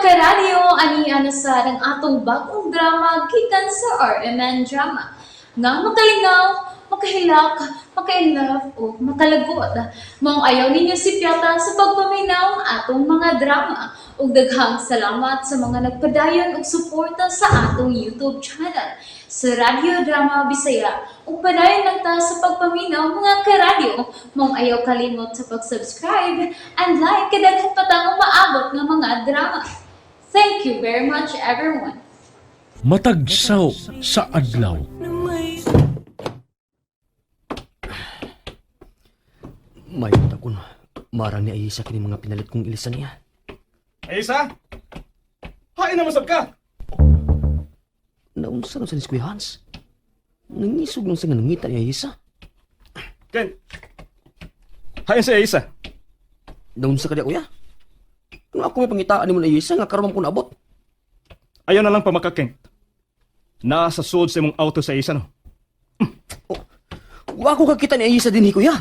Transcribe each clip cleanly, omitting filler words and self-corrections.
Karadyo, ani na sa ang atong bagong drama gikan sa RMN Drama. Nga makalingaw, makahilak, maka-inlove o makalagot. Maong ayaw ninyo sipyata sa pagpaminaw ang atong mga drama. Ug daghang salamat sa mga nagpadayon og suporta sa atong YouTube channel sa Radyo Drama Bisaya. Ug padayon lang ta sa pagpaminaw, mga karadyo. Maong ayaw kalimot sa pag-subscribe and like kay daghan pa tang umaabot nga mga drama. Thank you very much, everyone. Matagsaw sa adlaw. May takon. Marang ni Ayisa kini mga pinalit kong ilisan niya. Ayisa! Hain na masab ka! Naunsa nun sa ni Kuya Hans? Nangisog nun sa nga nangita ni Ayisa. Ken! Hain si Ayisa! Naunsa ka di, kuya? Kung ako may pangitaan ni mo ni Ayisa nga karon man ko naabot. Ayaw na lang pamaka, Kent. Nasa suod sa imong auto sa Ayisa, no? Wa ko kakita ni Ayisa dinhi, kuya.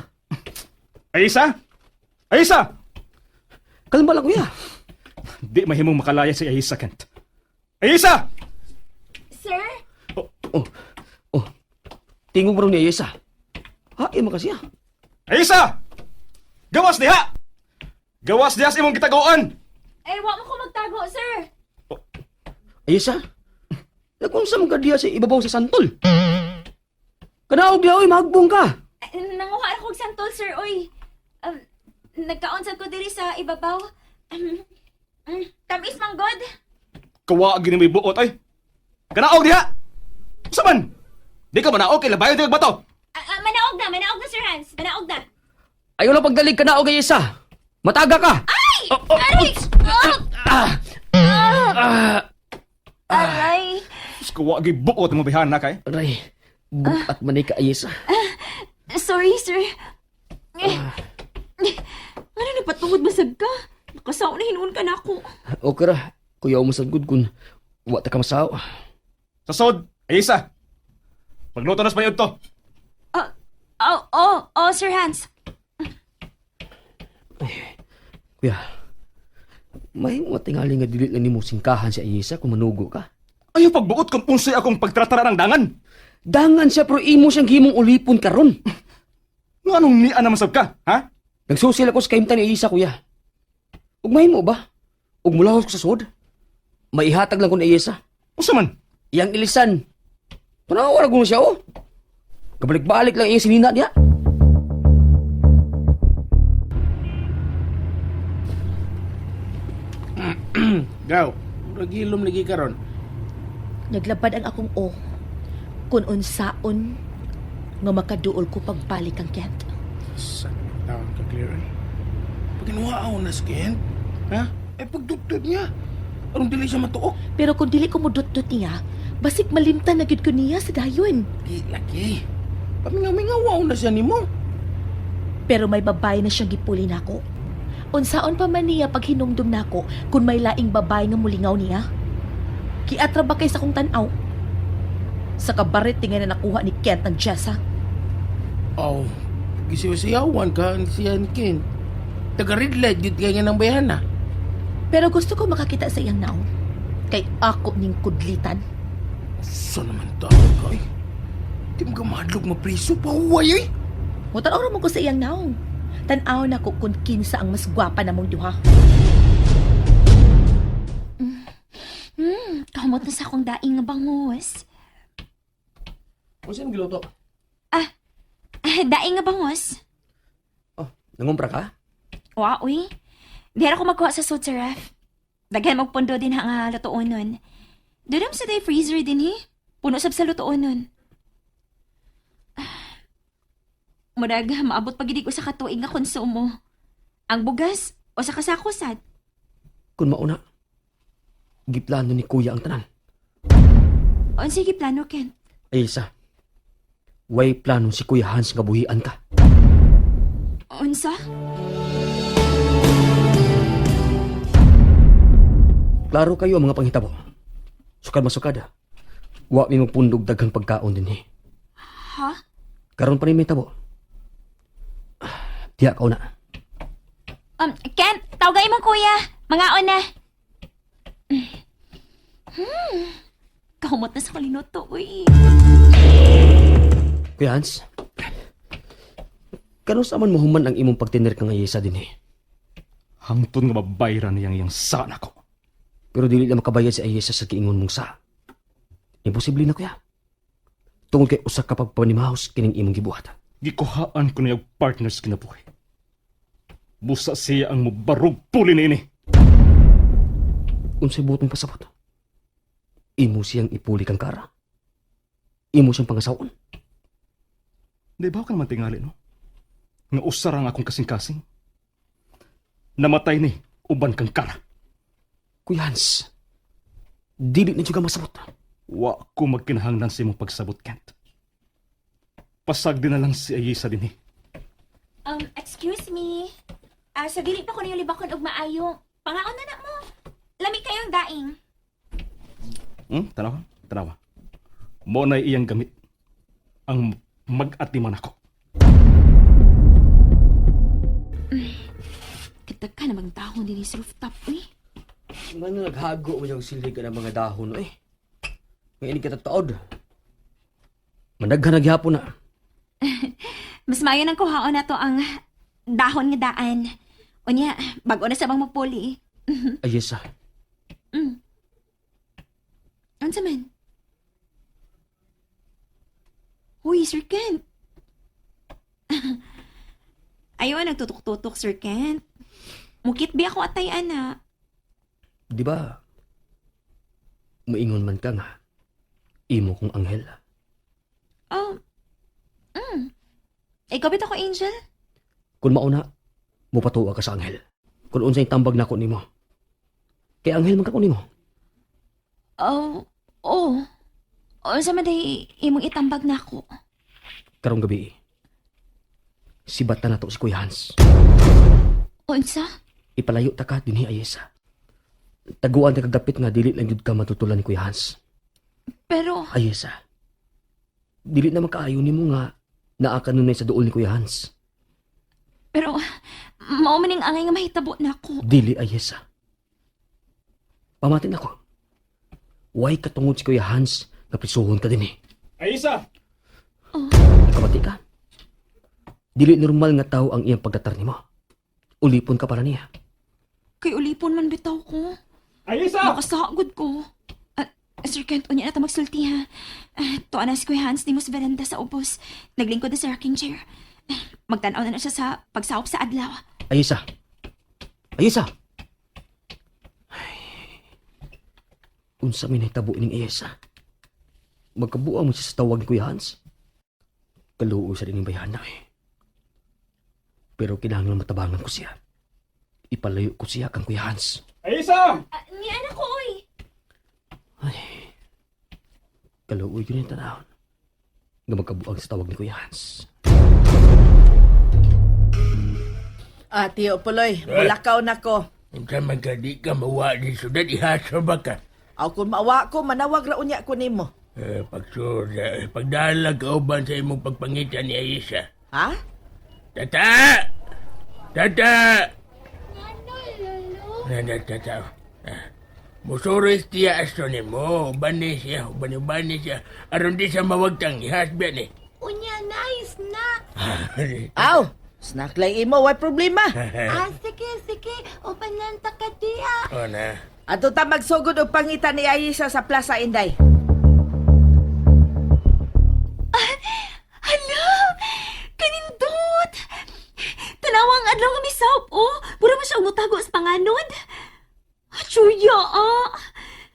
Ayisa! Ayisa! Kalma lang, kuya. Di mahimong makalaya si Ayisa, Kent. Ayisa! Sir? Oh, oh. Tingog mo ron ni Ayisa. Hain man ka siya. Ayisa! Gawas diha! Gawas diha sa imong gitagoan! Eh, wa mo ko magtago, sir. Ayisa? Nagunsa man ka diha sa ibabaw sa santol? Kanaog diha, oy, mahagbong ka. Eh, nanguha ako og santol, sir, oy. Nagkaon sad ko diri sa ibabaw. Tamis man god. Kawa gini may buot, ay! Kanaog diha! Sa man? Di ka manaog kay labayon di bato! Ah, ah, manaog na, manaog na, Sir Hans. Manaog na. Ayaw lang pagdalig kanaog, Ayisa. Mataga ka. Ay! Oh, oh, Aray! Oh! Ah! Ah! Aray! Diyos ko, wagi buot mo bihana kay. Aray, bukat man ka, Ayisa. Sorry, sir. Eh, ano na patungod basag ka? Nakasaw na hinuon ka na ako. Okay ra, kuya umasad gud kun wa ta ka masaw. Sa sod, Ayisa! Pagluto na sa payod to. Oh, oh, oh, oh, Sir Hans. Kuya, may mga tingali nga dili lang nimo singkahan si Ayisa kung manugo ka. Ayaw pagbuot kung unsay akong pagtratara ng dangan. Dangan siya pero imo siyang gihimong ulipon karon. Nga anong niya na masab ka, ha? Nagsusil ako sa kahimtang ni Ayisa, kuya. Ug mahimo ba? Ug mulahos ko sa sud? Maihatag lang ko ni Ayisa. Usa man? Iyang ilisan. Panawa ra gud siya oh. Kabalik-balik lang iyang sinina niya. Gaw, murag ilom lagi karon. Naglabad ang akong o. Kung unsaon nga makaduol ko pagbalik ang Kent. Sa tawag ka clear eh. Pag kinuha na si Kent, ha? Eh pagdugtod niya. Aron dili siya matuok. Pero kung dili ko mudutdot niya, basig malimtan na gyud ko niya sa dayon. Di lagi. Pamingaw-mingaw na siya nimo. Pero may babae na siyang gipuli nako. Unsaon pa man niya pag hinumdum nako kung may laing babae nga mulingaw niya? Kiatra ba kay sa kong tan-aw? Sa kabarit tingin na nakuha ni Kent ang Jessa. Aw, gisiw-siyawan ka siya ni Kent. Taga red light gid kay nga ng bayana. Pero gusto ko makakita sa iyang naong. Kay ako ning kudlitan. Sa naman tawag ka eh. Di mo ka mahadlok mapriso pa huway eh. Mutanaw ra mo ko sa iyang naong. Tan-aw na ko kung kinsa ang mas gwapa namong duha. Kamot na sa akong daing nga bangos. Unsa imong giluto? Ah, daing nga bangos? Oh, nangumpra ka? Wa, uy. Di ra ko magkuha sa sud sa ref. Daghan magpundo din ha nga lutoon nun. Doon sa day freezer din hi. Puno sab sa lutoon nun. Ah, murag, maabot pa gid ko sa katuig nga konsumo. Ang bugas o sa kasako sad. Kun mauna, giplano ni kuya ang tanan. Unsa sige plano, Ken? Ayisa, way plano si Kuya Hans nga buhian ka. Unsa? Klaro kayo ang mga panghitabo. Sukad masukad. Wa mi magpundog daghang pagkaon dinhi. Ha? Karon pa ni may tabo. Diya ka na. Ken, tawagay mo kuya. Mangaon na. Kahumot na sa kalinuto, uy. Kuya Hans, kanus aman mahuman ang imong pagtiner kang Ayesa din eh. Hangtod nga mabayra niyang iyang sana ko. Pero dili na makabayad si Ayesa sa giingon mong sa. Imposible na, kuya. Tungod kay usa ka pagpanimahos kining imong gibuhat. Gikuhaan ko niya og partners kinabuhi. Busa siya ang mubarog puli niini. Unsay buot mong pasabot? Imo siyang ipuli kang kara. Imo siyang pangasawon. Di ba ka naman tingali, no? Nga usara ang akong kasing-kasing. Namatay ni, uban kang kara. Kuya Hans, dili na juga masabot. Wa ko magkinahanglan sa imong pagsabot, Kent. Pasag din na lang si Ayesa din eh. Excuse me. Ah, sa dili pa ko na yung libakon og maayo. Pangaon na na mo. Lami kayong daing. Tanawa, tanawa. Mo na iyang gamit. Ang mag-atiman ako. Kitag ka namang dahon din sa rooftop, uy. Ngano naghago mo yung silid ka ng mga dahon, eh. May inig ka tataod. Managhan naghapon na. Mas maayo nang kuhaon na to ang dahon nga daan. Unya, bago na sa bang mapuli. Ayesa, Unsa man? Uy, Sir Kent. Ayaw, nagtutok-tutok, Sir Kent. Mukit bi ako atay, ana. di ba? Maingon man ka nga. Imo kong anghel. Oh, Ikaw bitaw ko, Angel? Kung mauna, mupatuwa ka sa anghel. Kung unsay tambag nako nimo. Kay anghel man ka ko nimo. Oh, oh. Unsa man day imong itambag nako? Karong gabi, sibata na to si Kuya Hans. Unsa? Ipalayo ta ka dinhi Ayesa. Taguan ta kagdapit nga dili lang jud ka matutulan ni Kuya Hans. Pero, Ayesa. Dili na makaayo nimo nga naa ka nunay sa duol ni Kuya Hans. pero, mao man ning angay nga mahitabo nako. Dili Ayesa. Pamatin ako. Way katungod si Kuya Hans nga prisuhon ka dinhi. Ayesa! Nakabati ka. Dili normal nga tao ang iyang pagdatar nimo. Ulipon ka para niya. Kay ulipon man bitaw ko. Ayesa! Makasagod ko. Ah, Sir Kent, unya na ta magsulti ha. Ah, tuwa na si Kuya Hans ni mo sa veranda sa ubos. Naglingkod na sa rocking chair. Ah, magtan-aw na na siya sa pagsawop sa adlaw. Ayesa. Ayesa. Ay. Unsa may nahitabo ining Ayesa? Magkabuang mo siya sa tawag ni Kuya Hans. Kaluoy sa ining bayhana eh. Pero kinahanglan matabangan ko siya. Ipalayo ko siya kang Kuya Hans. Ayesa! Ah, ni anak ko, oy! Kaluoy yun yung tanahon. Nga magkabuang sa tawag ni Kuya Hans. Ah, Tiyo Puloy, mulakaw na ko. Unsa man ka di ka mawa di syudad, ihasa ba ka? Aw kung maawa ko, manawag ra unya ko nimo. Eh, pagsur, eh, pagdalag ka uban sa imong pagpangita ni Aisha. Ha? Tata! Tata! Ano, lolo? Tata. Ah, Musuris tiya aso ni mo, ubani siya, ubani-ubani siya. Aron di siya mawagtang ihas biya ni. Unya, nice na. Aw, snack lang imo, way problema. Ah, sige, sige. Upan lang ta ka diha. O na. Ato ta magsugod og pangita ni Aisha sa Plaza Inday. Hala! Kanindot! Tanawa ang adlaw nga misawop, oh! Puro mo siya umutago sa panganod. Chuya, ah!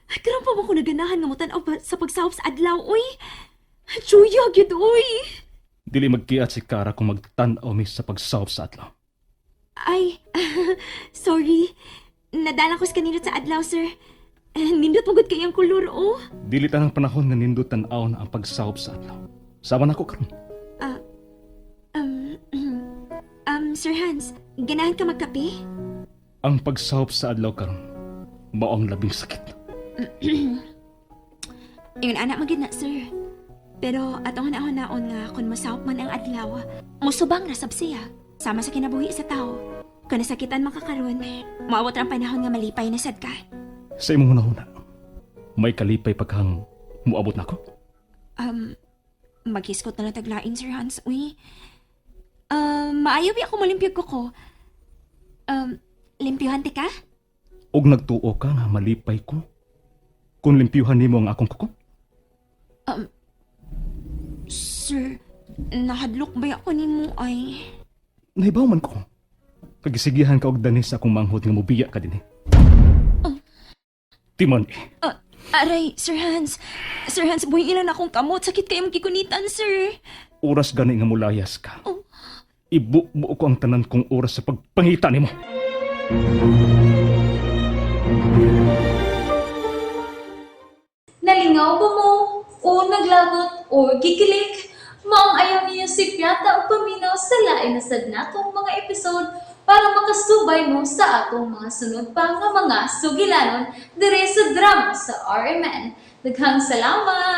Karon pa mo ko naganahan nga mutan-aw pa sa pagsawop sa adlaw, oy! Chuya, gyud, oy! Dili magkiat si Kara kung magtan-aw mi sa pagsawop sa adlaw. Ay, sorry. Nadala ko sa kanindot sa adlaw, sir. Eh, nindot mo gud kay ang kolor, oh. Dili tanang panahon nga nindot tan-aw na ang pagsawop sa adlaw. Sama nako karon. Um, Sir Hans, ganahan ka magkape? Ang pagsawop sa adlaw karon mao ang labing sakit. Ingon anak magid na, sir. Pero atong hanaon-naon nga kung masawop man ang adlaw, musubang rasab siya. Sama sa kinabuhi sa tao. Kung nasakitan makakaroon, maawat ang panahon nga malipay na sad ka. Sa imong hunahuna. May kalipay pagkang muabot nako. Maghiskot na lang taglain, Sir Hans, uy. Maayo bi ako malimpyog ko ko. Limpyuhan ti ka? Og nagtuo ka nga malipay ko. Kung limpyuhan nimo ang akong kuko. Sir, nahadlok ba ako nimo ay? Nahibaw man ko. Kagisigihan ka og danis sa akong manghod nga mubiya ka dinhi. Timan eh. Ah, aray, Sir Hans. Sir Hans, buhay ilan akong kamot. Sakit kayo magkikunitan, sir. Oras gani nga mulayas ka. Oh. Ibubuo ko ang tanan kong oras sa pagpangita nimo. Nalingaw ba mo? O naglagot o gikilig? Maong ayaw niyo si Piata o paminaw sa lain na sad natong mga episode para makasubay mo sa atong mga sunod pa nga mga sugilanon dire sa drama sa RMN. Daghang salamat!